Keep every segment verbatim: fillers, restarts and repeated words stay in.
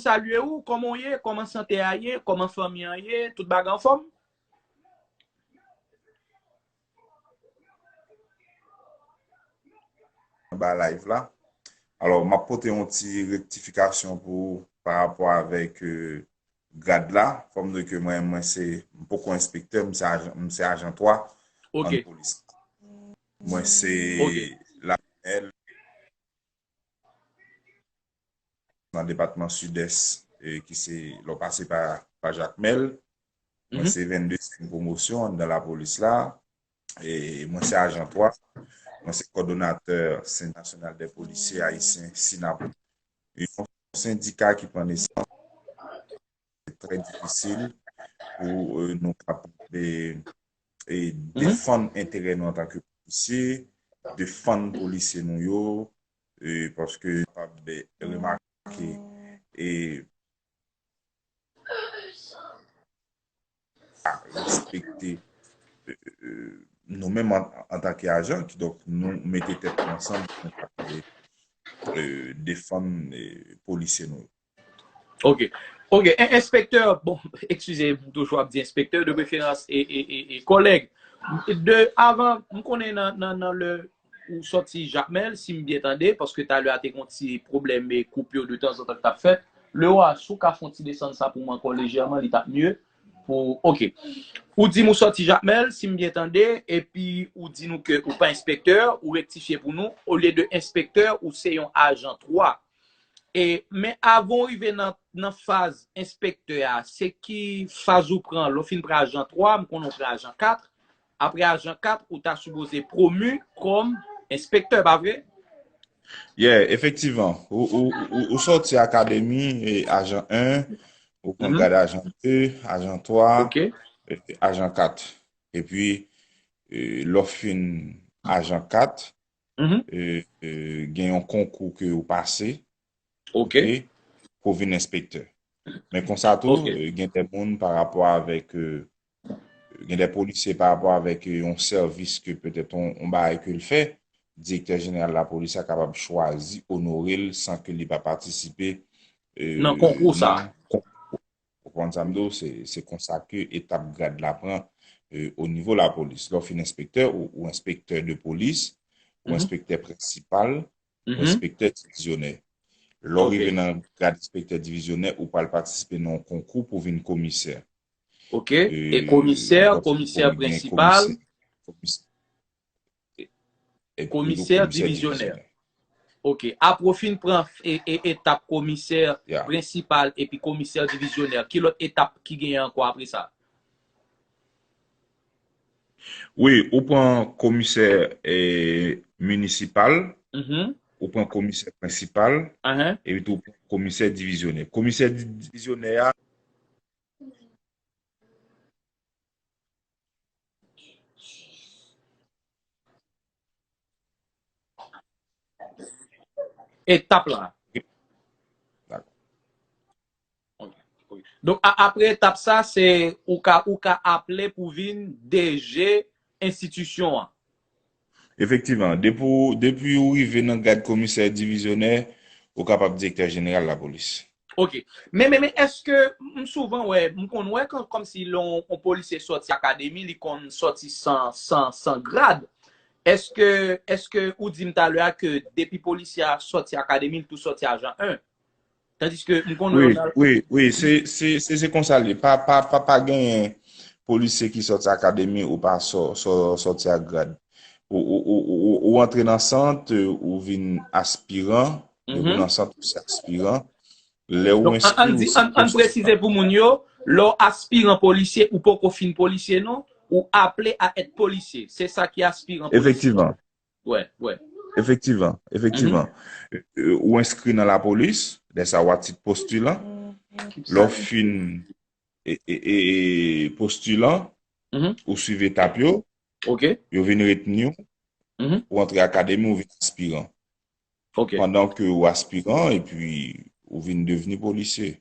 salye ou, kòman w ye, kòman sante a ye, kòman fanmi an ye, tout bagay anfòm? Anba live la. Alò, m ap pote yon ti rektifikasyon pou ou pa rapò avèk euh, grad la. Fò m di ke mwen, mwen se, m poko enspektè, m se ajan, m se ajan twa Ok. an polis. Mwen se Ok. la L depatman Sidès, e, ki se lè w pase pa, pa Jakmèl. Mwen Mhm. se venndezyèm pwomosyon anndan lapolis la. E mwen se ajan twa. Mwen se kòdonatè Centre National des Policiers Haïtiens, SINAPOH. Yon sendika ki pran nesans trè difisil pou euh, nou kapab e, e defann enterè nou antanke polisye, defann polisye nou yo, e, paske nou kapab remake e a respekte euh, nou menm an, antanke ajan, kidonk nou mete tèt nou ansanm pou nou kapab euh, defann euh, polisye nou yo. Ok. Ok, en- enspektè, bon, eskize, m toujou ap di enspektè, de preferans, e, e, e, e kòlèg. De, avan, m konnen nan, nan, nan lè ou sòti Jakmèl, si m byen tande, paske talè a te gon ti pwoblèm e koupi de tanzantan k t ap fèt. Lewa, si w ka fè yon ti desann sa pou mwen ankò lejèman, li t ap mye. Pou, ok. Ou di m ou sòti Jakmèl, si m byen tande, epi ou di nou ke ou pa enspektè, ou rektifye pou nou, olye de enspektè, ou se yon ajan twa. E, men avan w rive nan, nan faz enspektè a, se ki faz ou pran? Lè w fin pran ajan twa, m konnen w pran ajan kat. Apre ajan kat, ou ta sipoze pwomi kòm enspektè, pa vre? Yeah, efektivman. Ou, ou, ou, ou sòti akademi e ajan en, ou pran Mhm. grad ajan de, ajan twa, Ok. e, ajan kat. Epi, e, lè w fin ajan kat, Mhm. e, e, gen yon konkou ke ou pase, Ok. ok, pou vin enspektè. Men konsa tou, Ok. e, gen de moun pa rapò avèk, e, gen de polisye pa rapò avèk e, yon sèvis ke petèt yon, yon bagay ke l fè, direktè jeneral lapolis la kapab chwazi onore l san ke li pa patisipe e, Nan konkou sa. nan konkou. Ou konprann sa m di w? Se, se konsa ke etap grad la pran e, o nivo lapolis. Lè w fin enspektè, ou, ou enspektè de polis, ou Mhm. enspektè prensipal, ou Mhm. enspektè divizyonè. Lè w Ok. rive nan grad enspektè divizyonè, ou pral patisipe nan yon konkou pou vin komisè. Ok. E komisè, Lè w komisè gen prensipal, komisè, komisè, e, komisè divizyonè. Ok. Apre w fin pran e, e, etap komisè Yeah. prensipal epi komisè divizyonè, ki lòt etap ki genyen ankò apre sa? Wi, ou pran komisè e, minisipal, Mhm. ou pran komisè prensipal, Ahan. epi tou ou pran komisè divizyonè. Komisè di- divizyonè a, Etap la. Dakò. Ok, ok. Donk, a- apre etap sa, se ou ka, ou ka aple pou vin D G enstitisyon an. Efektivman, depi w, depi w rive nan grad komisè divizyonè, ou kapab direktè jeneral lapolis. Ok. Men, men, men, èske m souvan wè, m konn wè kan, kòmsi lè yon, yon polisye sòti akademi, li konn sòti san, san, san grad. Èske, èske ou di m talè a ke depi polisye a sòti akademi, li tou sòti ajan en? Tandiske m konn Wi, wè nan wi, wi, se, se, se, se konsa l ye. Pa, pa, pa, pa genyen polisye ki sòti akademi ou pa sò, sò, sòti ak grad. Ou, ou, ou, ou, ou antre nan sant, ou vin aspiran, depi w Mhm. nan sant, ou se aspiran. Lè ou Donk, an, enskri, an ou di, se an, an presize pou moun yo, lè w aspiran polisye, ou poko fin polisye, non, ou appelé à être policier. Se sa ki aspiran polisye. Efektivman. Wè, wè. Efektivman, efektivman. Euh, ou enskri nan lapolis, lè sa ou a tit postilan. Lè w fin e, e, e, e, postilan, Mhm. ou swiv etap yo, Ok. yo vin retni w, Mhm. ou antre akademi, ou vin aspiran. Ok. Pandan ke ou aspiran, epi ou vin devni polisye.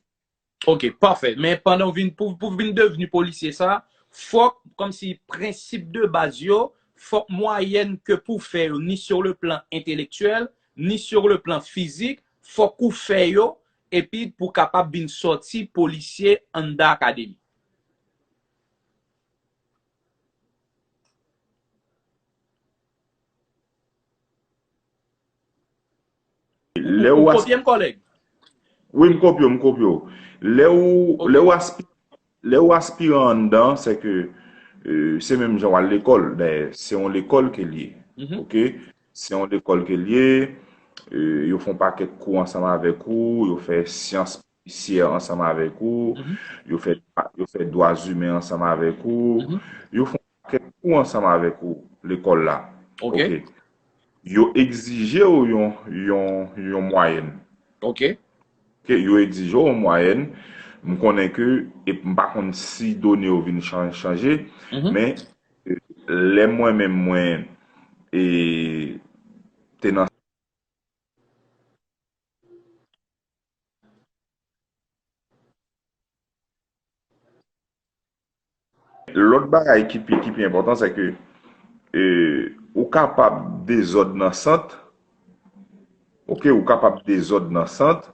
Ok, pafè. Men pandan w vin, pou, pou vin devni polisye sa, fòk, kòmsi prensip de baz yo, fòk mwayèn ke pou fè yo, ni sur le plan intellectuel, ni sur le plan physique, fòk ou fè yo, epi pou kapab vin sòti polisye anndan akademi. Lè ou, ou kopye m, kòlèg? Wi, m kopye w, m kopye w. Lè ou, okay. Lè ou aspi, lè ou aspiran anndan, se ke euh, se menm jan w al lekòl. Dayè, se yon lekòl ke l ye. Mm -hmm. Oke? Se yon lekòl ke l ye. Euh, yo fè yon pakèt kou ansanm avèk ou, yo fè syans polisyè ansanm avèk ou, mm -hmm. yo fè, yo fè dwa imen ansanm avèk ou, mm -hmm. Yo fè yon pakèt kou ansanm avèk ou lekòl la. Oke. Oke. Yo egzije w yon, yon, yon mwayèn. Oke. Oke, yo egzije w yon mwayèn. M konnen ke, e m pa konn si done yo vin chanje, mm -hmm. Men euh, lè mwen menm mwen e, te nan Lòt bagay ki pi, ki pi enpòtan, se ke euh, ou kapab dezòd nan sant, oke, ou kapab dezòd nan sant,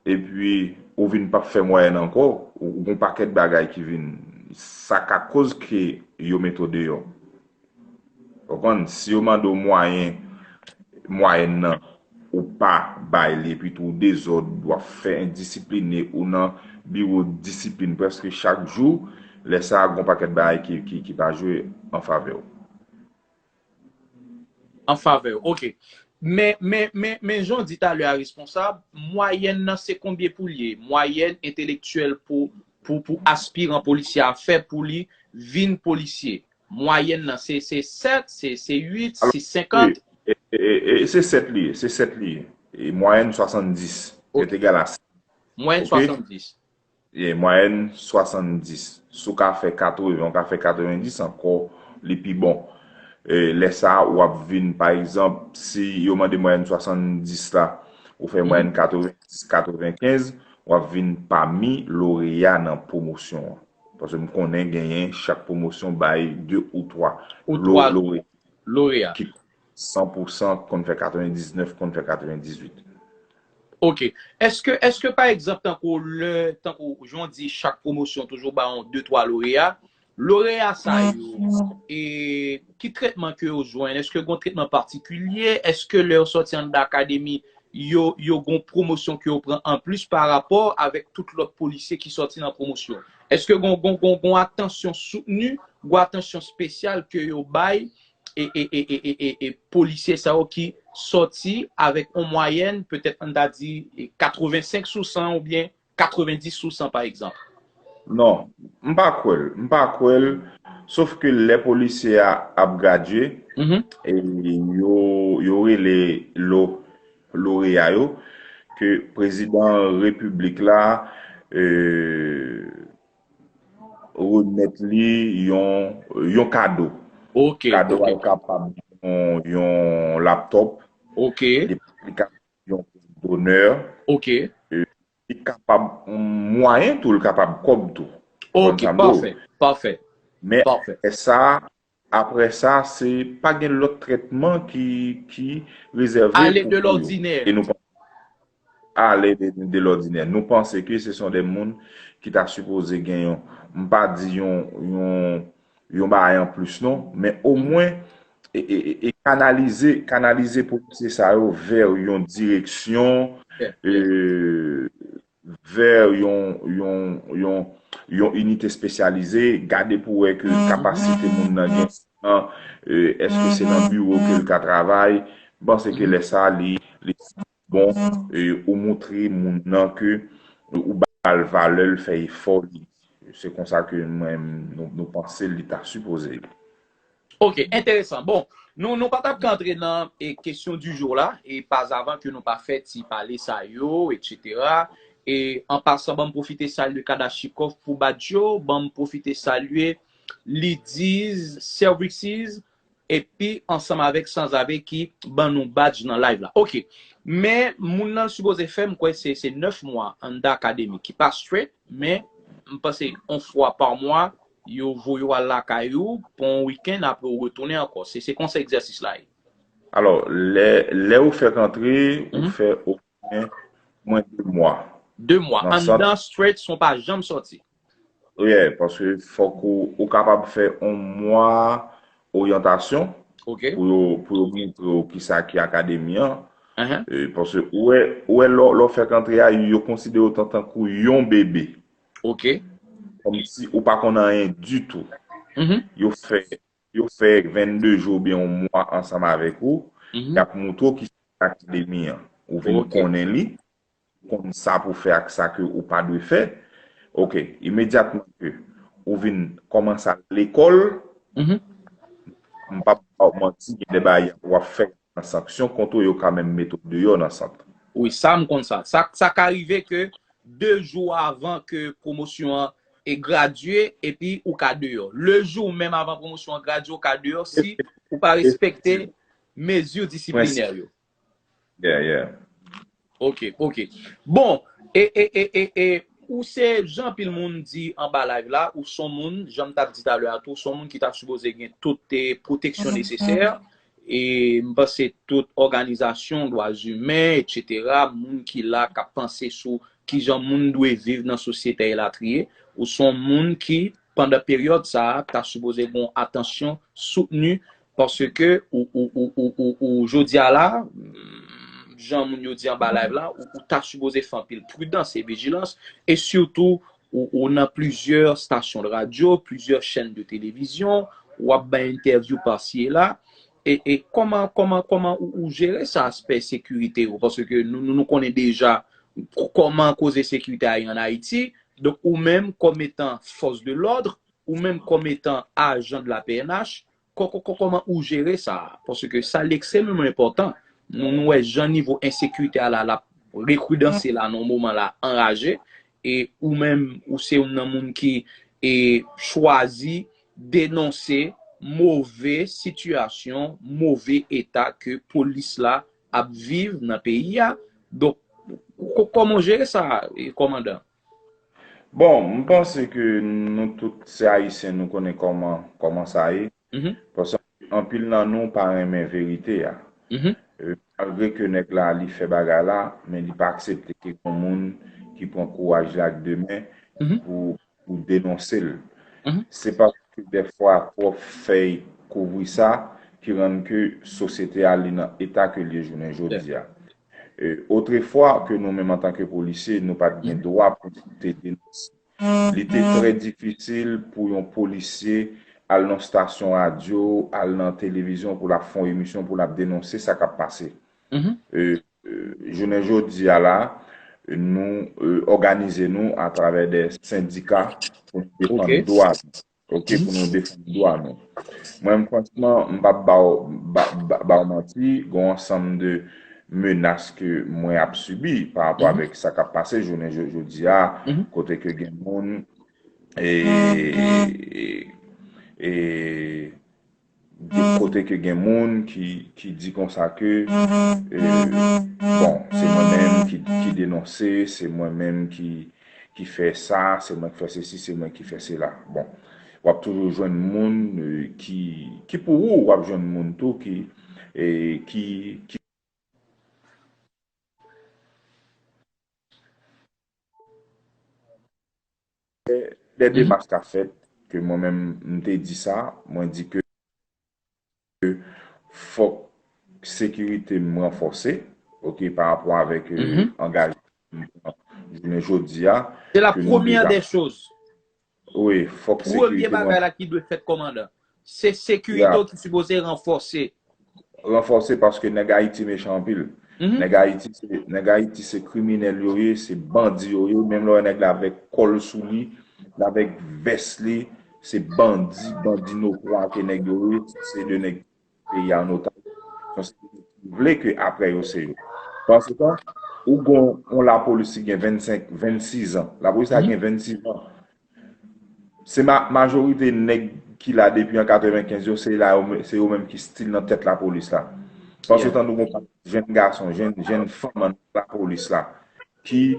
epi ou vin p ap fè mwayèn ankò, ou gon pakèt bagay ki vin, sa ka koz ke yo mete w deyò. Ou konprann? Si yo mande w mwayen, mwayèn nan, ou pa bay li, epi tou ou dezòd, w ap fè endisipline, ou nan biwo disiplin prèske chak jou, lè sa a, gon pakèt bagay ki, ki, ki pa jwe an favè w. An favè w, oke. Men, men, men, men jan w di talè a, responsab, mwayèn nan se konbyen pou l ye? Mwayèn entelektyèl pou, pou, pou aspiran polisye a fè pou li vin polisye? Mwayèn nan, se, se sèt, se, se uit, se senkant? E, e, e, e, se sèt li ye, se sèt li ye. E mwayèn swasanndis, se egal a sèt. Mwayèn swasanndis. E mwayèn swasanndis. Si w ka fè katreven, w ka fè katrevendis ankò, li pi bon. E lè sa a, w ap vin, pa egzanp, si yo mande mwayèn swasanndis la, ou fè mwayèn katrevendis, katrevenkenz, w ap vin pami loreya nan pwomosyon an. Paske m konnen genyen chak pwomosyon bay de ou twa loreya. Ki san pou san, konn fè katrevendiznèf, konn fè katrevendizuit. Oke. Èske, èske pa egzanp, tankou lè, tankou jan w di, chak pwomosyon toujou ba yon de twa loreya, loreya sa yo, e, ki tretman ke yo jwenn? Èske gon tretman patikilye? Èske lè yo sòti anndan akademi, yo, yo gon pwomosyon ke yo pran anplis pa rapò avèk tout lòt polisye ki sòti nan pwomosyon? Èske gon, gon, gon, gon atansyon soutni, gon atansyon espesyal ke yo bay e, e, e, e, e, e, e polisye sa yo ki sòti avèk yon mwayèn, petèt, ann ta di, e, katrevensenk sou san oubyen katrevendis sou san, pa egzanp? Non, m pa kwè l. M pa kwè l. Sof ke lè polisye a ap gradye, e yo, yo rele lo, loreya yo, ke prezidan repiblik la, e, remèt li yon, yon kado. Kado a kapab yon, yon laptòp. Li kapab yon donè. Li kapab yon mwayen tou, li kapab kòb tou. Ok, pafè, pafè. Men apre sa, apre sa, se pa gen lòt trètman ki, ki rezève pou yo. Ale de lòdinè. E nou ale de, de lòdinè. Nou panse ke se son de moun ki ta sipoze gen yon, m pa di yon, yon, yon bagay anplis non, men omwen e, e, e, e kanalize, kanalize polisye sa yo vè yon direksyon, e, vè yon, yon, yon, yon inite espesyalize, gade pou wè ke kapasite moun nan gen, e, èske se nan biwo ke l ka travay. M panse ke lè sa li, li bon, e, ou montre moun nan ke ou ba l valè, l fè efò li. Se konsa ke mwen, nou, nou panse li ta sipoze ye. Ok, enteresan. Bon, nou, nou pa t ap ka antre nan, e, kesyon di jou la, e pazavan ke nou pa fè ti pale sa yo, etsetera. E an pasan, ban m pwofite salye Kadachnikov pou badj yo, ban m pwofite salye Lidiz Services, epi ansanm avèk Sanzave ki ban nou badj nan live la. Ok. Men, moun nan sipoze fè, m kwè se, se nèf mwa anndan akademi ki pa straight, men m panse yon fwa pa mwa, yo voye w al lakay ou pou yon wikenn, apre ou retounen ankò. Se, se konsa egzèsis la ye. Alò, lè, lè ou fèk antre, ou fè omwen, omwen de mwa. De mwa. Anndan straight, san w pa janm sòti. Yeah, paske fòk ou, ou kapab fè yon mwa oryantasyon Ok. Pou yo, pou yo montre w kisa ki akademi an. Ahan. E, paske ou wè, ou wè lè, lè w fèk antre a, yo konsidere w tan, tankou yon bebe. Ok. Kòmsi ou pa konn anyen ditou. Mhm. Yo fè, yo fè vennde jou oubyen yon mwa ansanm avèk ou. Mhm. Y ap montre w kisa ki akademi an. Ou vin Ok. konnen li, ou konn sa pou fè ak sa ke ou pa dwe fè. Ok, imedyatman ke ou vin kòmanse al lekòl, Mhm. m p ap ba w manti, gen de bagay w ap fè nan sanksyon kont ou, yo ka menm mete w deyò nan sant. Wi, sa m konn sa. Sa, sa ka rive ke de jou avan ke pwomosyon an e gradye, epi ou ka deyò. Le jou menm avan pwomosyon an gradye, ou ka deyò si ou pa respekte mezi disiplinè yo. Yeah, yeah. Ok, ok. Bon, e, e, e, e, e, ou se jan anpil moun di anba live la, ou son moun, jan m t ap di talè a tou, son moun ki ta sipoze gen tout eh, pwoteksyon nesesè. E m panse tout òganizasyon, dwa imen, etsetera, moun ki la, k ap panse sou kijan moun dwe viv nan sosyete elatriye, ou son moun ki, pandan peryòd sa a, ta sipoze gen yon atansyon soutni paske ou, ou, ou, ou, ou, ou jodi a la, mm, jan moun yo di anba live la, ou, ou ta sipoze fè anpil pridans e vijilans, e sitou ou, ou nan plizyè stasyon de radyo, plizyè chèn de televizyon, w ap bay entèvyou pasi e la. E, e kòman, kòman, kòman ou, ou jere sa aspè sekirite yo? Paske nou, nou, nou konnen deja k- kòman koze sekirite a ye an Ayiti. Donk, ou menm, kòm etan fòs de lòd, ou menm kòm etan ajan de la P N H, kò- kò- kò- kòman ou jere sa? Paske sa li ekstrememan enpòtan. Nou, nou wè jan nivo ensekirite a la, l ap rekridanse la nan moman la, anraje. E ou menm, ou se youn nan moun ki e chwazi denonse move sitiyasyon, move eta ke polis la ap viv nan peyi a. Donk, kò- kòman w jere sa, e, kòmandan? Bon, m panse ke nou tout se Ayisyen, nou konnen kòman, kòman sa ye. Mhm. Paske anpil nan nou pa renmen verite a. Mhm. E, malgre ke nèg la, li fè bagay la, men li pa aksepte ke gen moun ki pran kouraj la ak de men Mhm. pou, pou denonse l. Mhm. Se paske dèfwa twòp fèy kouvri sa ki rann ke sosyete a li nan eta ke l ye jounen jodi a. E, otrefwa ke nou menm antanke polisye, nou pa t gen dwa pou nou te denonse. Li te trè difisil pou yon polisye al nan stasyon radyo, al nan televizyon pou l ap fè yon emisyon, pou l ap denonse sa k ap pase. Mhm. E, e, jounen jodi a la, nou e, òganize nou atravè de sendika pou nou defann Ok. dwa nou. Ok, pou nou defann dwa nou. Mwen, franchman, m p ap ba w ba- ba- ba w manti, gen yon ansanm de menas ke mwen ap sibi pa rapò avèk sa k ap pase jounen jo- jodi a, Mhm. kote ke gen moun e, e, e, de kote ke gen moun ki, ki di konsa ke e, bon, se mwen menm ki, ki denonse, se mwen menm ki, ki fè sa, se mwen ki fè sesi, se mwen ki fè sela. Bon, w ap toujou jwenn moun e, ki, ki pou ou, w ap jwenn moun tou ki, e, ki, ki de demach k ap fèt, ke mwen menm m te di sa, mwen di ke fòk sekirite m ranfòse, ok, pa rapò avèk e, Mhm. angajman m pran jounen jodi a. Se la ke nou premyè deja- de choz. Wi, fòk Premye sekirite m bagay la ki dwe fèt, kòmandan, se sekirite Yeah. w ki sipoze ranfòse. Ranfòse paske nèg Ayiti mechan anpil. Mhm. Nèg Ayiti se, nèg Ayiti se kriminèl yo ye, se bandi yo ye, menm lè w wè nèg la avèk kòl sou li, l avèk vès li, se bandi, bandi notwa ke nèg yo ye, se de nèg peyi a an otaj. Paske yo vle ke apre yo se yo. Pansetan, ou gon yon lapolis ki gen vennsenk, vennsis an. Lapolis la Mhm. gen vennsis an. Se ma, majorite nèg ki la depi an katrevenkenz yo, se la yo, se yo menm ki still nan tèt lapolis la. Pansetan nou gon jèn gason, jèn, jèn fanm an lapolis la, ki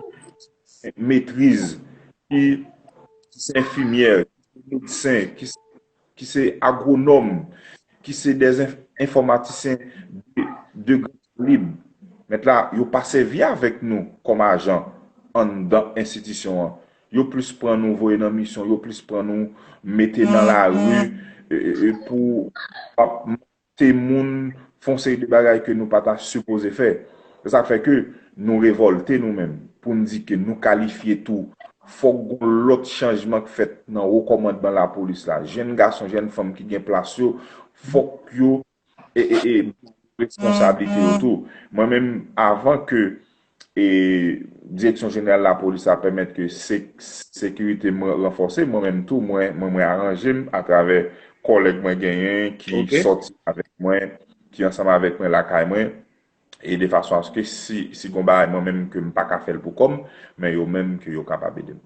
metriz, ki, ki se enfimyè, ki se medsen, ki se, ki se agwonòm, ki se de enfòmatisyen de, de gran kalib. Mèt la, yo pa sèvi avèk nou kòm ajan. anndan enstitisyon an. Yo plis pran nou voye nan misyon, yo plis pran nou mete nan lari e, e, e pou ap monte moun, fè yon seri de bagay ke nou pa ta sipoze fè. Se sa k fè ke nou revòlte nou menm, pou n di ke nou kalifye tou. Fòk gon lòt chanjman k fèt nan wo kòmandman lapolis la. Jèn gason, jèn fanm ki gen plas yo, fòk yo e, e, e responsablite yo tou. Mwen menm, avan ke e, Direksyon Jeneral Lapolis la pèmèt ke se, sekirite m ranfòse, mwen menm tou, mwen, mwen, mwen aranje m atravè kòlèg mwen genyen ki sòti avèk mwen, ki ansanm avèk mwen lakay mwen, e de fason aske si, si gon bagay mwen menm ke m pa ka fè l pou kò m, men yo menm ke yo kapab ede m.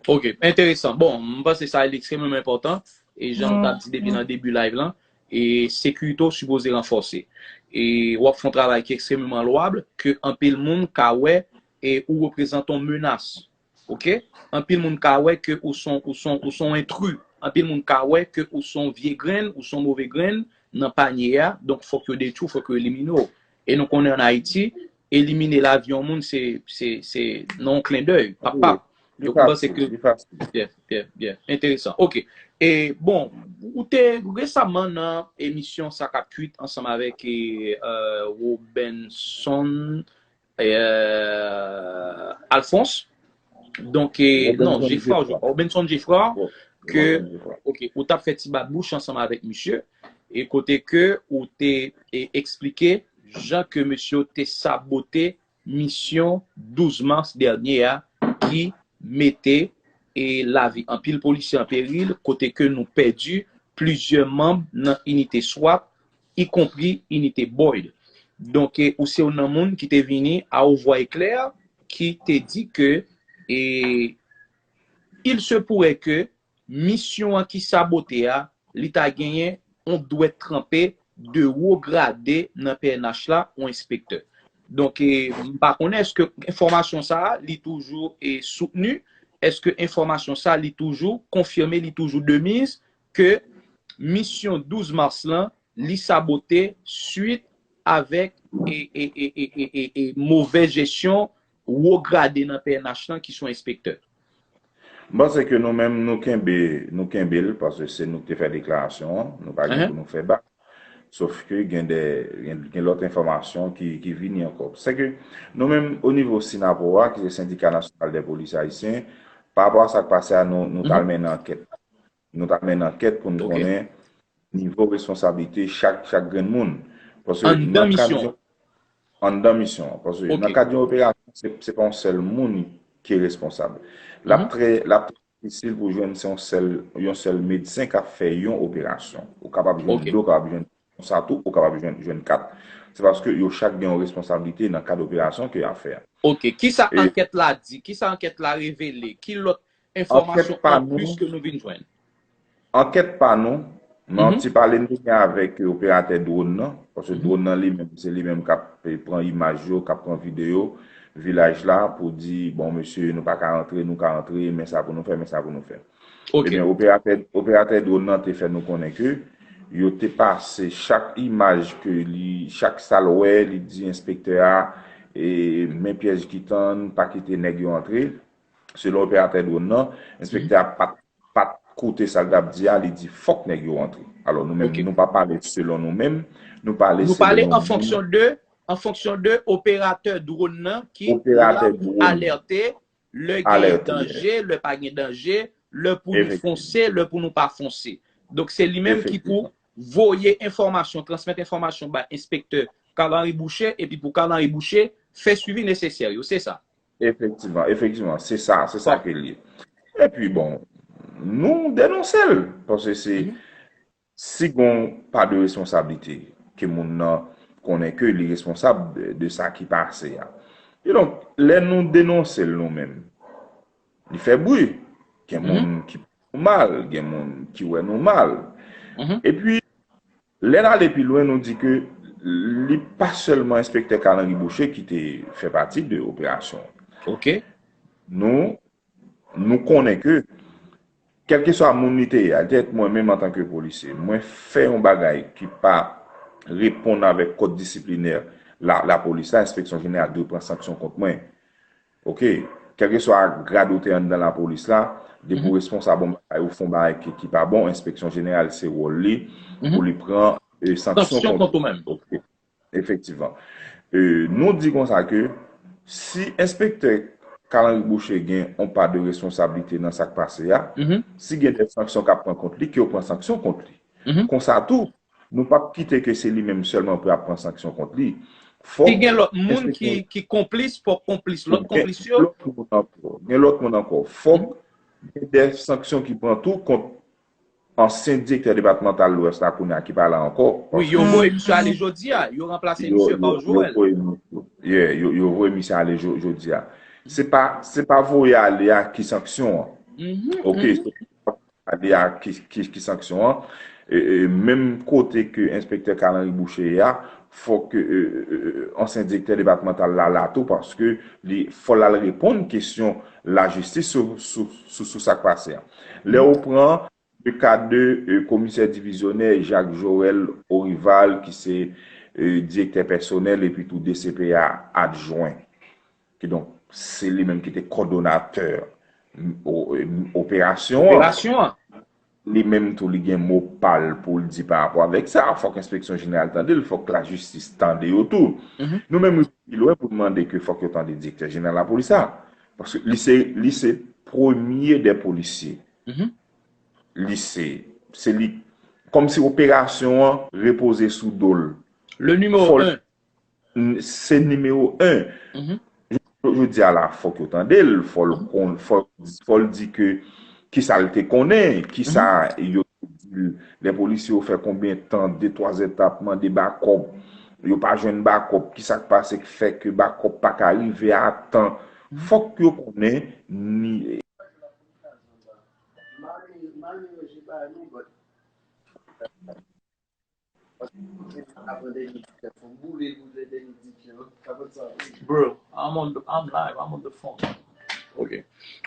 Ok, enteresan. Bon, m panse sa li ekstrememan enpòtan. E jan m t ap di depi nan debi live lan, e sekirite w sipoze ranfòse. E w ap fè yon travay ki ekstrememan lwab, ke anpil moun ka wè e ou reprezante yon menas. Ok? Anpil moun ka wè ke ou son, ou son, ou son entri. Anpil moun ka wè ke ou son vye grenn, ou son move grenn nan panye a. Donk, fòk yo detwi w, fòk yo elimine w. E nou konnen ann Ayiti, elimine lavi yon moun, se, se, se nan yon klendèy, pap, pap. Donk, mwen panse ke, byen, byen, byen, enteresan. Ok. E, bon, ou te resaman nan emisyon Sa k ap kwit ansanm avèk e, euh, Robenson, euh, Alphonse. Donk, e, non, Jeffrard, Robenson Jeffrard, ke, ok, ou t ap fè ti bat bouch ansanm avèk misye, e kote ke ou te e, eksplike jan ke misye te sabote misyon douz mas dènye a ki mete e lavi anpil polisye an peril, kote ke nou pèdi plizyè manm nan inite swap, ikonpri inite Boyd. Donk, e, ou se youn nan moun ki te vini a o vwa eklè, ki te di ke e, il se pourrait que misyon an ki sabote a, li ta genyen yon dwèt tranpe de wo grade nan P N H la, yon enspektè. Donk, e, m pa konnen èske enfòmasyon sa a, li toujou e soutni, èske enfòmasyon sa a, li toujou konfime, li toujou de mise, ke misyon douz mas lan, li sabote swit avèk e, e, e, e, e, e, e movèz jesyon wo grade nan P N H lan ki se yon enspektè. M panse ke nou menm nou kenbe, nou kenbe l, paske se nou ki te fè deklarasyon an, nou pa gen pou nou fè bak. Sof ke gen de, gen, gen lòt enfòmasyon ki, ki vini ankò. Se ke nou menm, o nivo Synapoha, ki se Syndicat National des Policiers Haïtiens, pa rapò a sa k pase a, nou, nou t al mennen ankèt. Nou t al mennen ankèt pou n konnen nivo responsablite chak, chak grenn moun. Paske anndan misyon an. Anndan misyon an. Paske nan kad yon operasyon, se, se pa yon sèl moun ki responsab. L ap trè, l ap trè difisil pou jwenn se yon sèl, yon sèl medsen k ap fè yon operasyon. Ou kapab jwenn de, ou kapab jwenn konsa tou, ou kapab jwenn, jwenn kat. Se paske yo chak gen yon responsablite nan kad operasyon ke y ap fè a. Ok. Kisa ankèt la di? Kisa ankèt la revele? Ki lòt enfòmasyon anplis ke nou vin jwenn? Ankèt pa nou, men yon ti pale n te gen avèk operatè dwòn nan, paske dwòn nan li menm, se li menm k ap pran imaj yo, k ap pran videyo vilaj la pou di, bon, mesye, nou pa ka rantre, nou ka rantre, men sa pou nou fè, men sa pou nou fè. Ebyen, operatè, operatè dwòn nan te fè nou konnen ke yo te pase chak imaj ke li, chak sa l wè, li di enspektè a, e, men pyèj ki tann, pa kite nèg yo antre. Selon operatè dwòn nan, enspektè a pa t, pa t koute sa l t ap di a, li di fòk nèg yo antre. Alò, nou menm, nou pa pale selon nou menm, nou pale selon nou menm. Nou pale an fonksyon de, an fonksyon de operatè dwòn nan ki la pou alète lè gen danje, lè pa gen danje, lè pou nou fonse, lè pou nou pa fonse. Donk, se li menm ki pou voye enfòmasyon, transmèt enfòmasyon bay enspektè Carl Henry Boucher, epi pou Carl Henry Boucher fè swivi nesesè yo, se sa. Efektivman, efektivman, se sa, se sa ke l ye. Epi, bon, nou denonse l, paske se, si gon pa de responsablite, ke moun nan konnen ke li responsab de, de sa ki pase a. E donk, lè nou denonse l nou menm, li fè bri. Gen moun ki wè nou mal, gen moun ki wè nou mal. Epi, lè n ale pi lwen, nou di ke li pa sèlman enspektè Carl Henry Boucher ki te fè pati de operasyon an. Ok. Nou, nou konnen ke, kèlkeswa moun li te ye a, li te mwen menm antanke polisye, mwen fè yon bagay ki pa reponn avèk kòd disiplinè la, lapolis la, enspeksyon jeneral dwe pran sanksyon kont mwen. Ok. kèlkeswa grad ou te anndan lapolis la, depi w responsab yon bagay, ou fè yon bagay ki, ki pa bon, enspeksyon jeneral se wòl li pou li pran e, sanksyon kont ou. Efektivman. E, nou di konsa ke si enspektè Carl Henry Boucher gen yon pa de responsablite nan sa k pase a, si gen de sanksyon k ap pran kont li, ke yo pran sanksyon kont li. Konsa tou, nou p ap kite ke se li menm sèlman pou y ap pran sanksyon kont li. Fòk si gen lòt moun ki, ki konplis, fòk konplis, lòt konplis yo. Lòt moun ankò. Gen lòt moun ankò. Fòk gen de sanksyon ki pran tou kont ansyen direktè depatmantal Lwès la kounye a ki pa la ankò. Wi, yo voye misye ale jodi a. Yo ranplase misye pa Joel. Yo, yo voye misye ale jodi a. Se pa, se pa voye ale a ki sanksyon an. Ok, se pa voye ale a ki, ki, ki sanksyon an. E, e, menm kote ke enspektè Carl Henry Boucher ye a, fòk e, e, e, ansyen direktè depatmantal la la tou, paske li fò l al reponn kesyon lajistis sou, sou, sou, sou sa k pase an. Lè ou pran le ka de e, komisè divizyonè Jacques Joël Orival, ki se e, direktè pèsonèl epi tou D C P A adjwen. Kidonk, se li menm ki te kòdonatè operasyon an. Li menm tou, li gen mo pa l pou l di pa rapò avèk sa. Fòk enspeksyon jeneral tande l, fòk lajistis tande yo tou. Nou menm, nou pi lwen pou n mande ke fòk yo tande direktè jeneral lapolis la. Paske li se, li se premye dè polisye. Li se, se li, kòmsi operasyon an repoze sou do l. Le numéro un. Se nimewo en. Jodi a la, fòk yo tande l, fò l konn, fò, fò l di ke kisa l te konnen, kisa yo te di l. Lè polisye yo fè konbyen tan, de, twa zè tan ap mande bakòp, yo pa jwenn bakòp, kisa k pase k fè ke bakòp pa ka rive a tan. Fòk yo konnen ni Bro, I'm on the, I'm live, I'm on the phone. Ok.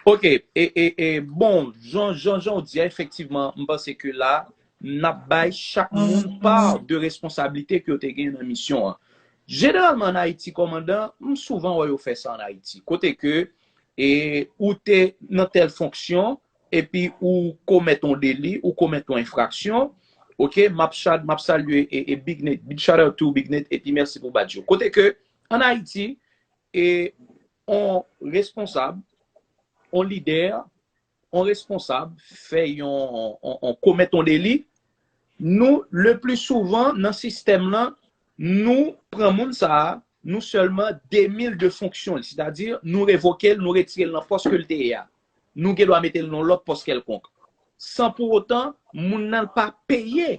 Ok, e, e, e, bon, jan, jan, jan w di a, efektivman, m panse ke la, n ap bay chak moun pa de responsablite ke yo te gen nan misyon an. Jeneralman, an Ayiti, kòmandan, m souvan wè yo fè sa an Ayiti. Kote ke, e, ou te nan tèl fonksyon, epi ou komèt yon deli, ou komèt yon enfraksyon, ok, m ap, m ap salye e, e Big Nate, big shout out to Big Nate, epi mèsi pou badj yo. Kote ke, an Ayiti, e yon responsab, yon lidè, yon responsab fè yon, yon, yon komèt yon deli, nou, le pli souvan, nan sistèm lan, nou pran moun sa a, nou sèlman demil de fonksyon l, sètadi nou revoke l, nou retire l nan pòs ke l te ye a. Nou gen dwa mete l nan lòt pòs kèlkonk. San pou otan, moun nan pa peye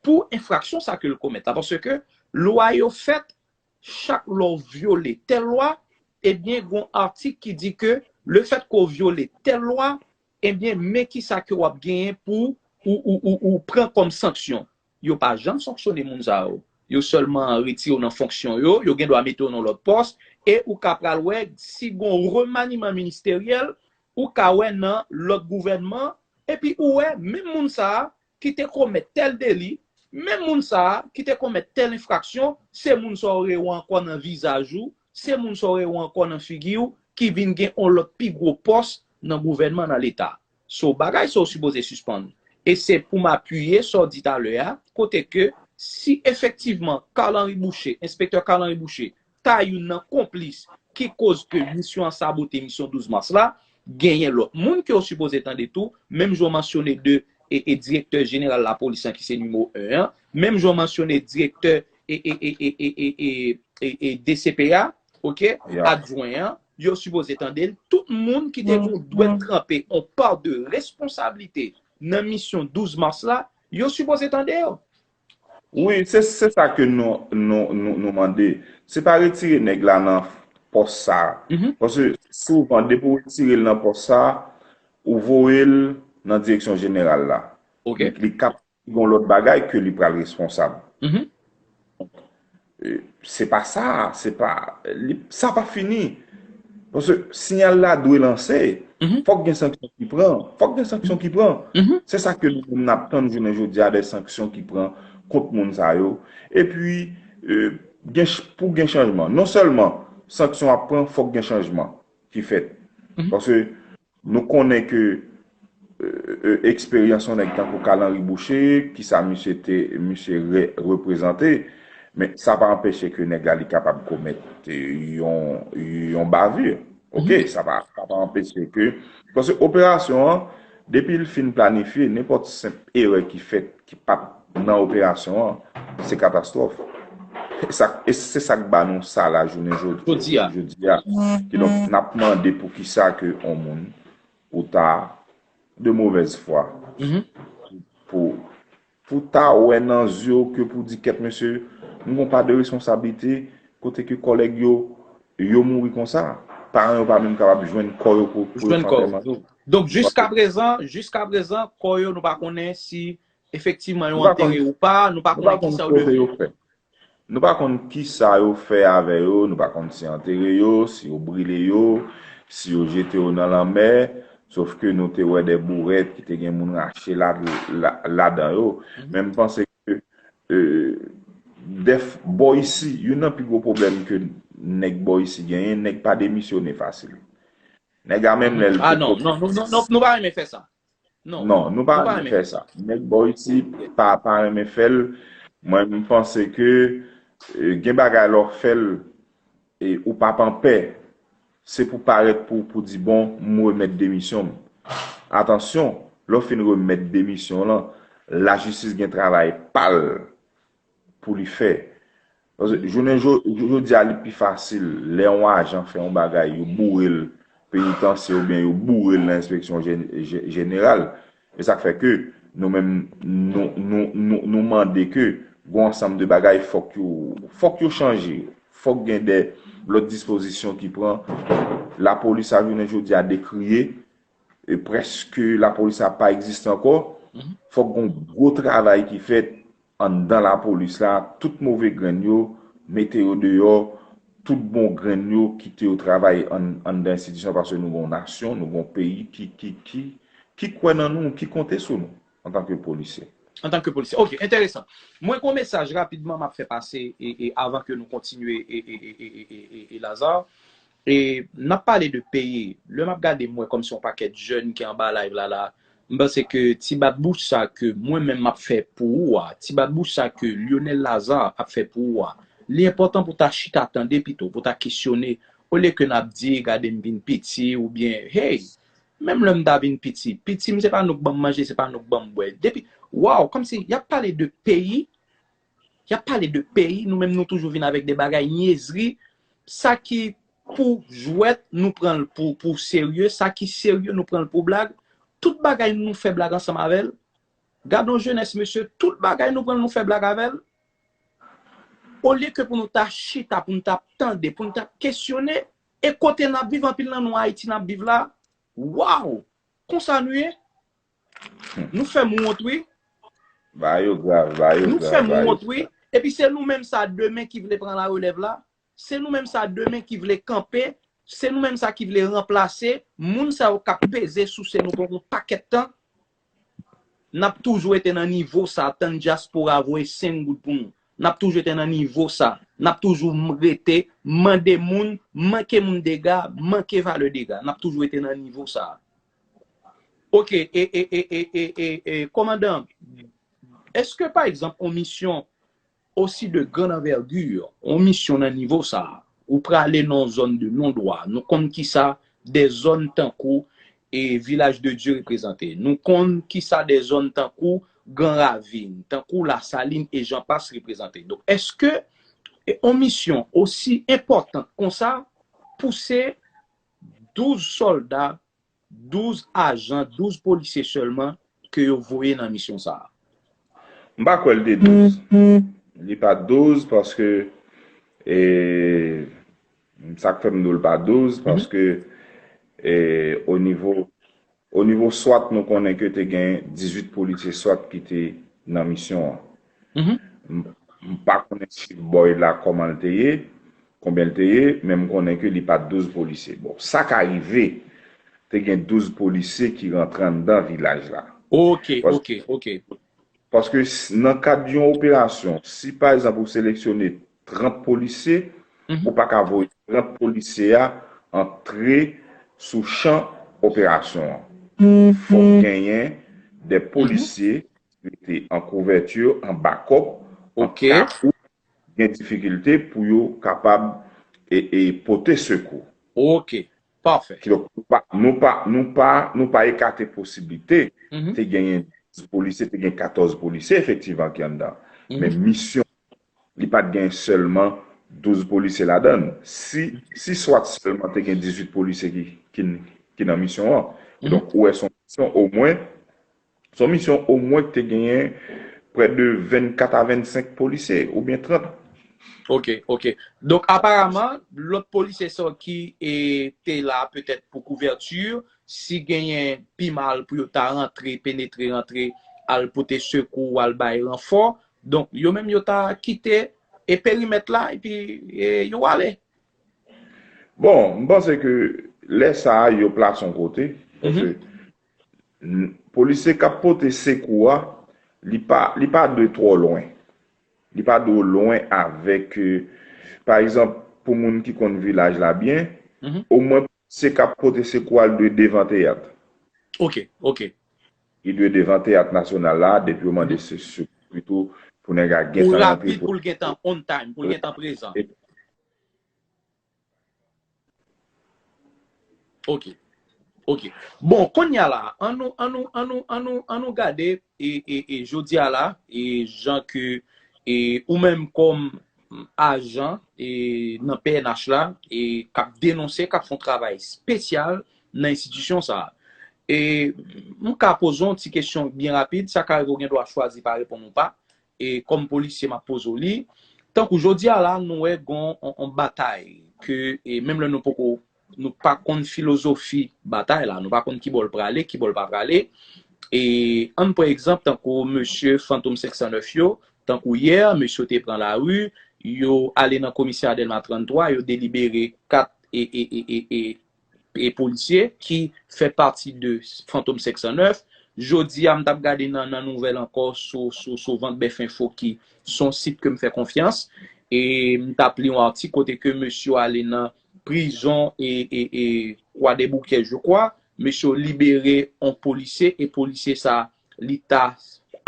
pou enfraksyon sa ke l komèt la. Paske lwa yo fèt, chak lè w vyole tèl lwa, ebyen, gen yon atik ki di ke lefèt ke w vyole tèl lwa, ebyen, men kisa ke w ap genyen pou ou, ou, ou, ou pran kòm sanksyon. Yo pa janm sanksyone moun sa yo. Yo sèlman retire w nan fonksyon yo, yo gen dwa mete w nan lòt pòs, e ou ka pral wè si gen yon remaniman ministeryèl, ou ka wè nan lòt gouvènman, epi ou wè menm moun sa a ki te komèt tèl deli, menm moun sa a ki te komèt tèl enfraksyon, se moun sa w rewè ankò nan vizaj ou, se moun sa w rewè ankò nan figi w, ki vin gen yon lòt pi gwo pòs nan gouvènman, nan Leta. So, bagay sa yo sipoze sispann. E se pou m apiye sa w di talè a, kote ke si efektivman Carl Henry Boucher, enspektè Carl Henry Boucher, ta youn nan konplis ki koz ke misyon an sabote misyon douz mas la, genyen lòt moun ke yo sipoze tande tou, menm jan w mansyone de e, e direktè jeneral lapolis lan ki se nimewo en an, menm jan w mansyone direktè e, e, e, e, e, e, e, e D C P A, ok, adjwen an, yo sipoze tande l. Tout moun ki te gen dwèt tranpe yon pa de responsablite nan misyon douz mas la, yo sipoze tande yo. Wi, se, se sa ke nou, nou, nou, nou mande. Se pa retire nèg la nan pòs sa. Paske souvan, depi w retire l nan pòs sa, ou voye l nan direksyon jeneral la. Li, li kap gen yon lòt bagay ke li pral responsab. E, se pa sa, se pa, li, sa pa fini. Paske siyal la dwe lanse. Fòk gen sanksyon ki pran. Fòk gen sanksyon ki pran. Se sa ke nou menm n ap tann jounen jodi a, de sanksyon ki pran kont moun sa yo. Epi, e, gen, pou gen chanjman. Non sèlman sanksyon ap pran, fòk gen chanjman ki fèt. Paske nou konnen ke eksperyans yon nèg tankou Carl Henry Boucher, kisa misye te, misye re, reprezante, men sa pa anpeche ke nèg la li kapab komèt yon, yon bavir. Ok, sa pa, sa pa anpeche ke, paske operasyon an, depi l fin planifye, nenpòt senp erè ki fèt, ki pa t nan operasyon an, se katastwòf. E sa, e se sa k ba nou sa la jounen jodi, jodi a. Kidonk, n ap mande pou kisa ke yon moun ou ta de mauvaise foi pou, pou ta wè nan zye w ke pou di kèt mesye, m gon pa de responsablite kote ke kòlèg yo, yo mouri konsa. Paran yo pa menm kapab jwenn kò yo pou, pou yo fè antèman yo. Donk, jiska prezan, jiska prezan, kò yo nou pa konnen si efektivman yo antere ou pa, nou pa konnen kisa yo devyen. Nou pa konn kisa yo fè avè yo, nou pa konn si antere yo, si yo brile yo, si yo jete yo nan lanmè, sof ke nou te wè de bourèt ki te gen moun rache la, la, ladan yo. Men m panse ke dèf bò isi, youn nan pi gwo pwoblèm ke nèg bò isi genyen, nèg pa demisyone fasil. Nèg a menm lè l te... Ah non, non, non, non, non, nou pa renmen fè sa. Non, nou pa renmen fè sa. Nèg bò isi pa, pa renmen fè l. Mwen, m panse ke gen bagay lè w fè l e ou p ap an pè, se pou parèt pou, pou di bon, m remèt demisyon m. Atansyon, lè w fin remèt demisyon w lan, lajistis gen travay pa l pou li fè. Paske jounen jodi a, li pi fasil lè yon ajan fè yon bagay, yo boure l penitansye oubyen yo boure l nan enspeksyon jeneral. E sa k fè ke nou menm, nou, nou, nou, nou mande ke gon ansanm de bagay fòk yo, fòk yo chanje. Fòk gen de lòt dispozisyon ki pran. Lapolis a jounen jodi a dekriye, e prèske lapolis la pa egziste ankò. Fòk gon gwo travay ki fèt anndan lapolis la, tout move grenn yo, mete yo deyò, tout bon grenn yo, kite yo travay ann, anndan enstitisyon, paske nou gon nasyon, nou gon peyi ki, ki, ki, ki kwè nan nou, ki konte sou nou antanke polisye. Antanke polisye. Ok, enteresan. Mwen gon mesaj rapidman m ap fè pase e, e avan ke nou kontinye e, e, e, e, e, e, e Lazarre. E n ap pale de peyi. Lè m ap gade, m wè kòmsi yon pakèt jèn ki anba live la, la, m panse ke ti bat bouch sa ke mwen menm m ap fè pou ou a, ti bat bouch sa ke Lionel Lazarre ap fè pou ou a, li enpòtan pou ta chita tande pito, pou ta kesyone, olye ke n ap di, gade m vin piti, oubyen, hey, menm lè m ta vin piti, piti m se pa nou k ban m manje, se pa nou k ban m bwè. Depi, waw, kòmsi y ap pale de peyi, y ap pale de peyi, nou menm nou toujou vin avèk de bagay nyezri, sa ki pou jwèt, nou pran l pou, pou serye, sa ki serye, nou pran l pou blag. Tout bagay nou fè blag ansanm avè l. Gad on jenès, mesye, tout bagay nou pran l, nou fè blag avè l. Olye ke pou nou ta chita, pou nou ta tande, pou nou ta kesyone, e kote n ap viv, anpil nan nou Ayiti n ap viv la, waw, konsa nou ye? Nou fè m wont, wi. Bagay yo grav, bagay yo grav. Nou fè m wont, wi. Epi se nou menm sa demen ki vle pran larelèv la. Se nou menm sa demen ki vle kanpe. Se nou menm sa ki vle ranplase moun sa yo k ap peze souse nou pou yon pakèt tan. N ap toujou rete nan nivo sa, tann dyaspora voye senk goud pou nou. N ap toujou rete nan nivo sa. N ap toujou rete mande moun, manke moun dega, manke valè dega. N ap toujou rete nan nivo sa. Ok, e, e, e, e, e, e, e, kòmandan, èske, pa egzanp, yon misyon aussi de grande envergure, yon misyon nan nivo sa a, ou prale nan yon zòn de non dwa, nou konn kisa de zòn tankou e Vilaj de Dye reprezante, nou konn kisa de zòn tankou Gran Ravin, tankou Lasalin e jan pas reprezante. Donk, èske yon misyon osi enpòtan konsa pouse douz sòlda, douz ajan, douz polisye sèlman ke yo voye nan misyon sa a? M pa kwè l te douz. Li pa douz paske, e, sa k fè m di w l pa douz, paske, e, o nivo, o nivo swat, nou konnen ke te gen dizuit polisye swat ki te nan misyon an. M, m pa konnen si bòy la kòman l te ye, konbyen l te ye, men m konnen ke li pa t douz polisye. Bon, sa ka rive, te gen douz polisye ki rantre anndan vilaj la. Ok, ok, ok. Paske s, nan kad yon operasyon, si pa egzanp ou seleksyone trant polisye, ou pa ka voye trant polisye a antre sou chan operasyon an. Fòk genyen de polisye ki rete an kouvèti, an bakòp, an ka ou gen difikilte pou yo kapab e, e pote sekou. Ok, pafè. Kidonk, nou pa, nou pa, nou pa, nou pa ekate posiblite te genyen douz polisye, te gen katòz polisye efektivman ki anndan. Men misyon, li pa t gen sèlman douz polisye ladan l. Si, si swat sèlman te gen dizuit polisye ki, ki, ki nan misyon an. Donk, ou wè, se yon misyon omwen, se yon misyon omwen ki te genyen prè de vennkat a vennsenk polisye, oubyen trant. Ok, ok. Donk, aparaman, lòt polisye sa ki e, te la petèt pou kouvèti, si genyen pi mal pou yo ta rantre, penetre, rantre, al pote sekou, al bay ranfò, donk, yo menm yo ta kite e perimèt la, epi e, yo ale. Bon, m panse ke lè sa a, yo plase yon kote, paske n- polisye k ap pote sekou a, li pa, li pa dwe twò lwen. Li pa dwe lwen avèk, e, pa egzanp, pou moun ki konn vilaj la byen, omwen polisye k ap pote sekou a, li dwe devan teyat. Ok, ok. Li dwe devan teyat nasyonal la, depi yo mande se sekou pito pou nèg a gentan rantre. Pou rapid, pou l gentan on time, pou l gentan prezan. Ok. Ok. Bon, kounye a la, an nou, an nou, an nou, an nou, an nou gade, e, e, e jodi a la, e jan ke, e ou menm kòm ajan e nan P N H la, e k ap denonse, k ap fè yon travay espesyal nan enstitisyon sa a. E m ka poze yon ti kesyon byen rapid, sa ka rive w gen dwa chwazi pa reponn ou pa, e kòm polisye m ap poze w li. Tankou jodi a la, nou wè gon on, on batay ke e menm lè nou poko nou pa konn filozofi batay la, nou pa konn ki bò l prale, ki bò l pa prale. E ann pran egzanp tankou mesye Fantom senk san nèf yo, tankou yè, mesye yo te pran lari, yo ale nan komisarya Dèlma tranntwa, yo delibere kat e, e, e, e, e, e polisye ki fè pati de Fantom senk san nèf. Jodi a, m t ap gade nan, nan nouvèl ankò sou, sou, sou Vant Bèf Enfo ki se yon sit ke m fè konfyans. E m t ap li yon atik kote ke mesye yo ale nan prizon e, e, e Kwadèboukè, je crois. Mesye yo libere yon polisye e polisye sa, li ta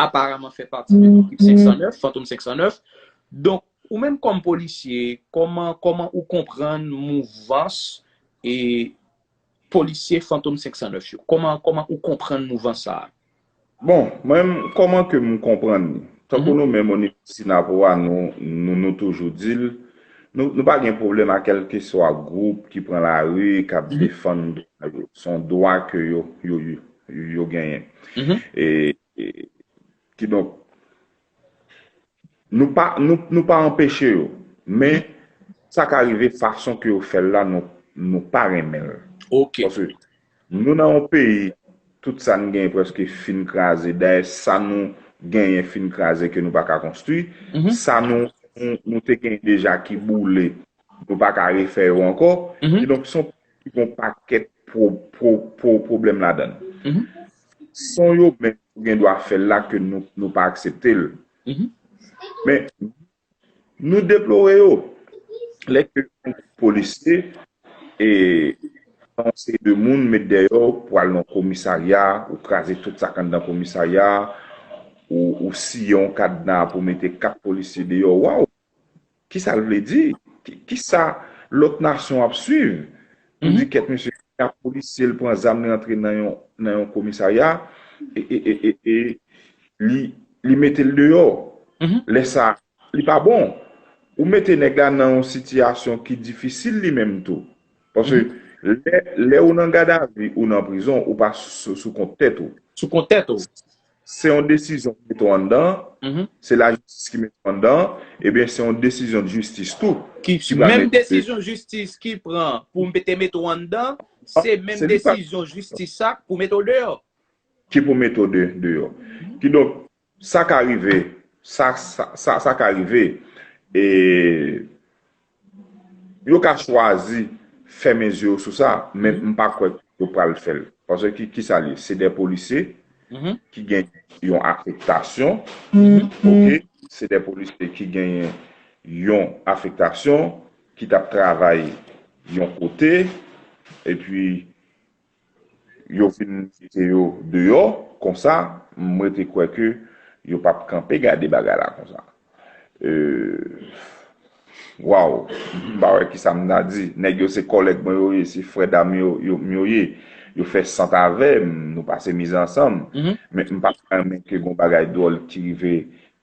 aparaman fè pati de ekip senk san nèf, Fantom senk san nèf. Donk, ou menm kòm polisye, kòman, kòman ou konprann mouvans e polisye Fantom senk san nèf yo? Kòman, kòman ou konprann mouvans sa a? Bon, mwen, kòman ke m konprann li? Tankou nou menm o nivo Sinapo a, nou, nou, nou toujou di l, nou, nou pa gen pwoblèm a kèlkeswa gwoup ki pran lari, k ap defann dwa yo. Se yon dwa ke yo, yo, yo, yo genyen. E, e, kidonk, nou pa, nou, nou pa anpeche yo. Men, sa ka rive fason ke yo fè l la, nou, nou pa renmen l. Ok. Paske nou nan yon peyi, tout sa n genyen prèske fin kraze. Dayè, sa nou genyen fin kraze ke nou pa ka konstwi. Sa nou, nou, nou te genyen deja ki boule, nou pa ka refè yo ankò. Kidonk, se yon peyi ki gen yon pakèt pwo, pwo, pwo, pwoblèm ladan l. Se yon yo menm pou gen dwa fè l la ke nou, nou pa aksepte l. Men, nou deplore yo. Lè ke yon polisye e yon seri de moun met dèyè w pou al nan komisarya, ou kraze tout sa k anndan komisarya, ou, ou siye yon kadna pou mete kat polisye deyò. Waw! Kisa l vle di? Ki, kisa lòt nasyon ap swiv? Pou di kèt mesye, yon polisye l pran zam li rantre nan yon, nan yon komisarya e, e, e, e, e li, li mete l deyò. Lè sa, li pa bon. Ou mete nèg la nan yon sitiyasyon ki difisil li menm tou. Paske lè, lè ou nan gadavi, ou nan prizon, ou pa sou, sou kont tèt ou. Sou kont tèt ou. Se yon desizyon ki mete w anndan, se lajistis ki mete w anndan, ebyen se yon desizyon de jistis tou. Ki, menm desizyon jistis ki pran pou mete, mete w anndan, se menm desizyon jistis sa pou mete w deyò. Ki pou mete w de, deyò. Kidonk, sa ka rive, sa, sa, sa, sa ka rive, e yo ka chwazi fèmen zye yo sou sa, men m pa kwè yo pral fè l. Paske ki, ki sa l ye? Se de polisye ki gen yon afektasyon, oke? Se de polisye ki genyen yon afektasyon, ki t ap travay yon kote, epi yo vin mete yo deyò, konsa, m rete kwè ke yo p ap kanpe gade bagay la konsa. E, waw, m pa wè kisa m ta di. Nèg yo se kòlèg mwen yo ye, se frè dam yo, yo, m yo ye. Yo fè sant avè m, nou pase mizè ansanm. Men m pa ta renmen ke gon bagay dwòl ki rive,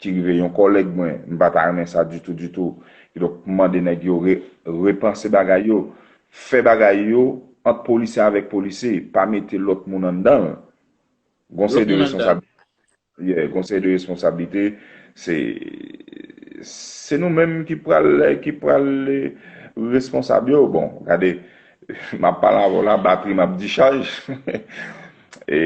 ki rive yon kòlèg mwen. M pa ta renmen sa ditou, ditou. Kidonk, m mande nèg yo re, repanse bagay yo. Fè bagay yo ant polisye avèk polisye. Pa mete lòt moun anndan l. Gon seri de responsab, yeah, gon seri de responsablite, se, se nou menm ki pral, ki pral eh, responsab yo. Bon, gade, m ap pale avè w la, batri m ap dichaj. E,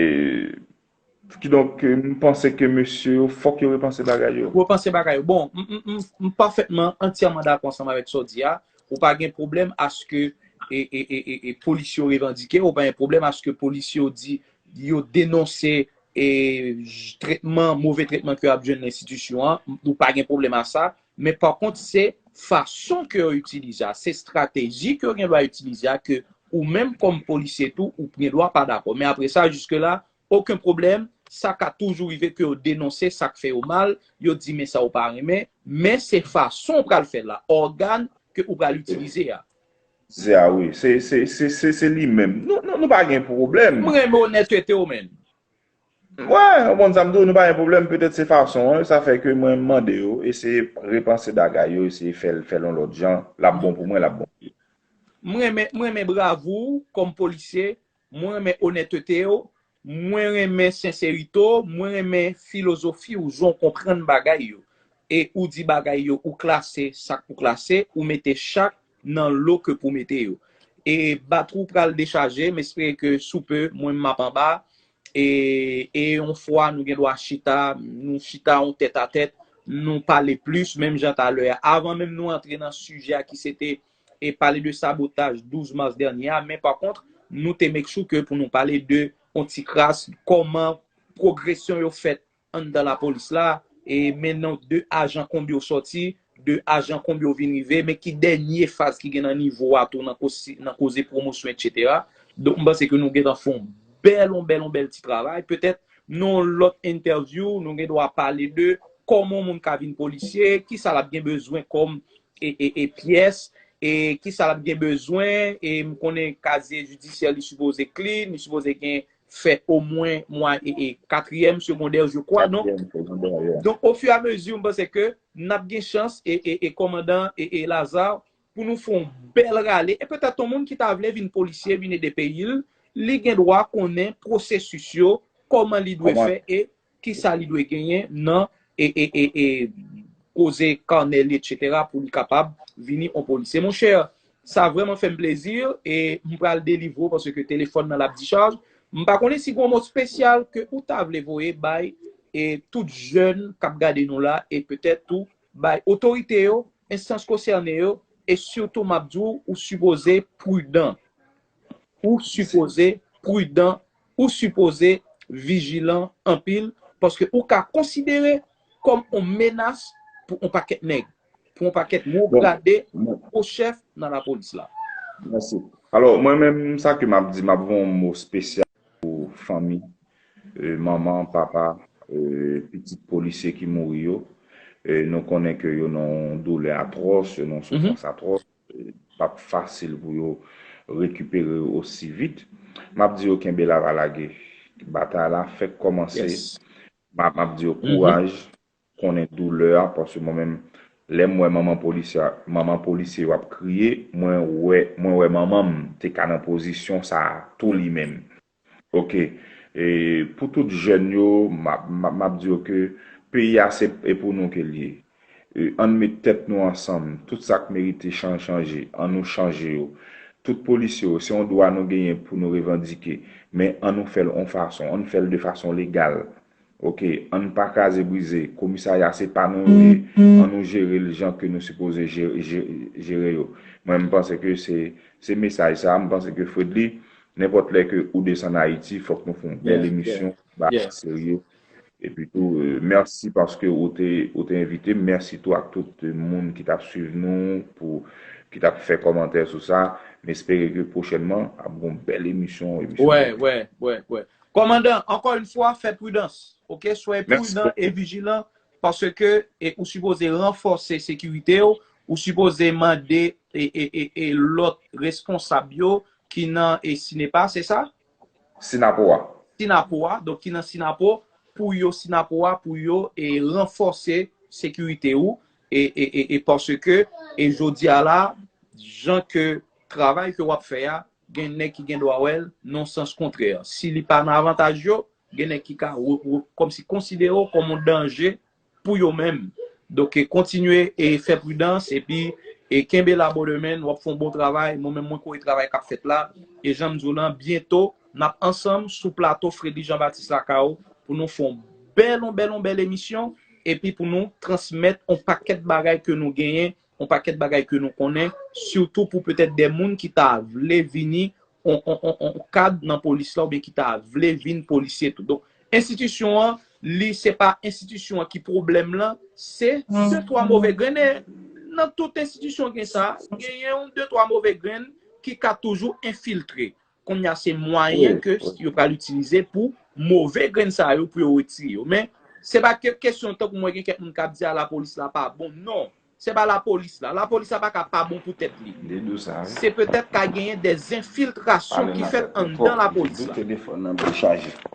kidonk, m panse ke mesye yo, fòk yo repanse bagay yo. Repanse bagay yo. Bon, m, m, m, m pafètman, antyèman dakò ansanm avèk sa w di a. Ou pa gen pwoblèm aske e, e, e, e, e polis yo revandike, ou pa gen pwoblèm aske polis yo di yo denonse e, j- tretman, move tretman ke y ap jwenn nan enstitisyon an, ou pa gen pwoblèm a sa. Men pa kont, se fason ke yo itilize a, se estrateji ke yo gen dwa itilize a, ke ou menm kòm polisye tou, ou gen dwa pa dakò. Men apre sa, jiske la, okenn pwoblèm, sa ka toujou rive ke yo denonse sa k fè yo mal, yo di men sa ou pa renmen, men se fason ou pral fè l la, ògàn ke ou pral itilize a. Se a wi, se, se, se, se, se li menm. Nou, nou, nou pa gen pwoblèm. M renmen onètete w, menn. Wè, ou konn sa m di w, nou pa gen pwoblèm, petèt se fason an, sa fè ke mwen m mande yo, eseye repanse bagay yo, eseye fè l, fè l yon lòt jan, l ap bon pou mwen, l ap bon pou yo. M renmen, m renmen bravou w kòm polisye, mwen renmen onètete w, mwen renmen senserite w, mwen renmen filozofi w, jan w konprann bagay yo. E ou di bagay yo, ou klase sa k pou klase, ou mete chak nan lo ke pou mete yo. E batri w pral dechaje, m espere ke sou pe, mwen m ap anba. E, e yon fwa nou gen dwa chita, nou chita yon tèt a tèt, nou pale plis, menm jan talè a. Avan menm nou antre nan sijè a ki se te e pale de sabotaj douz mas dènye a, men pa kont, nou te make sure ke pou nou pale de yon ti kras kòman pwogresyon yo fèt anndan lapolis la, e men nan de ajan konbyen yo sòti, de ajan konbyen yo vin rive, men ki dènye faz ki gen nan nivo a tou nan koze, nan koze pwomosyon, etsetera. Donk, m panse ke nou gentan fè yon bèl, yon bèl, yon bèl ti travay. Petèt, nan yon lòt entèvyou, nou gen dwa pale de kòman yon moun ka vin polisye, kisa l ap gen bezwen kòm e, e, e pyès, e kisa l ap gen bezwen, e m konnen kazye jidisyè li sipoze clean, li sipoze gen fè omwen mwa e, e katriyèm segondè, je crois, non? Katriyèm segondè, yeah. Donk, ofiramezi, m panse ke n ap gen chans, e, e, e kòmandan, e, e Lazarre, pou nou fè yon bèl rale, e petèt yon moun ki ta vle vin polisye, vin ede peyi l, li gen dwa konnen pwosesis yo, kòman li dwe fè, e kisa li dwe genyen nan e, e, e, e, koze kanè li, etsetera, pou li kapab vini yon polisye. Monchè, sa vrèman fè m plezi e m pral delivre w paske telefòn nan l ap dichaj. M pa konnen si gon mo espesyal ke ou ta vle voye bay e tout jèn k ap gade nou la e petèt tou bay otorite yo, enstans konsène yo e sitou m ap di w, ou sipoze pridan. Ou sipoze pridan, ou sipoze vijilan anpil, paske ou ka konsidere kòm yon menas pou yon pakèt nèg, pou yon pakèt wo grade, wo chèf nan lapolis la. Mèsi. Alò, mwen menm, sa ke m ap di, m ap voye yon mo espesyal pou fanmi, e, manman, papa, e, pitit polisye ki mouri yo. E, nou konnen ke yo nan yon doulè atwòs, yo nan yon soufrans atwòs. E, p ap fasil pou yo rekipere osi vit. M ap di yo kenbe la pa lage. Batay la fèk kòmanse. M ap, m ap di yo kouraj, konnen doulè a, paske mwen menm, lè m wè manman polisye, manman polisye yo ap kriye, mwen wè, mwen wè manman m te ka nan pozisyon sa a tou li menm. Ok. E pou tout jèn yo, m ap, m ap, m ap di yo ke peyi a se e pou nou ke l ye. E, ann met tèt nou ansanm. Tout sa k merite chan-, chanje, ann nou chanje yo. Tout polisye yo, se yon dwa nou genyen pou nou revandike. Men ann nou fè l yon fason, ann fè l de fason legal. Ok, ann pa kraze brize. Komisarya se pa nou yo ye. Ann nou jere l jan ke nou sipoze jere, jere, jere yo. Mwen, m panse ke se, se mesaj sa a. M panse ke Fredly, nenpòt lè ke ou desann Ayiti, fòk nou fè yon bèl emisyon, bagay serye. Epi tou, e, mèsi paske ou te, ou te envite m. Mèsi tou ak tout moun ki t ap swiv nou pou ki t ap fè kòmantè sou sa. M espere ke pwochènman ap gon bèl emisyon, emisyon. Wè, wè, wè, wè. Kòmandan, encore une fois, fè pridans. Ok, soyez prudent et vigilant parce que e, ou sipoze ranfòse sekirite w, ou sipoze mande e, e, e, e lòt responsab yo ki nan e Sinepa, se sa? Sinapo a. Sinapo a, donk ki nan Sinapo, pou yo Sinapo a, pou yo e ranfòse sekirite ou e, e, e, e paske e jodi a la, jan ke travay ke w ap fè a, gen nèg ki gen dwa wè l nan sans kontrè. Si li pa nan avantaj yo, gen nèg ki ka kòmsi konsidere w kòm yon danje pou yo menm. Donk, kontinye e fè pridans epi e kenbe la, brother man, w ap fè yon bon travay. Mwen menm, mwen kore travay k ap fèt la. E jan m di w lan, byento, n ap ansanm sou plato Fredly Jean Baptiste Lakay ou pou nou fè yon bèl, yon bèl, yon bèl emisyon epi pou nou transmèt yon pakèt bagay ke nou genyen, yon pakèt bagay ke nou konnen, sitou pou petèt de moun ki ta vle vini yon kad nan polis la oubyen ki ta vle vin polisye tou. Donk, enstitisyon an, li se pa enstitisyon an ki pwoblèm lan, se de twa move grenn. E nan tout enstitisyon gen sa, genyen yon de twa move grenn ki ka toujou enfiltre. Kounye a se mwayen ke yo pral itilize pou move grenn sa yo, pou yo retire yo. Men, se pa ke kesyon tankou mwen gen kèk moun k ap di a lapolis la pa bon. Non. Se pa lapolis la. Lapolis la pa ka pa bon pou tèt li. Se petèt ka genyen de enfiltrasyon ki fèt anndan lapolis la.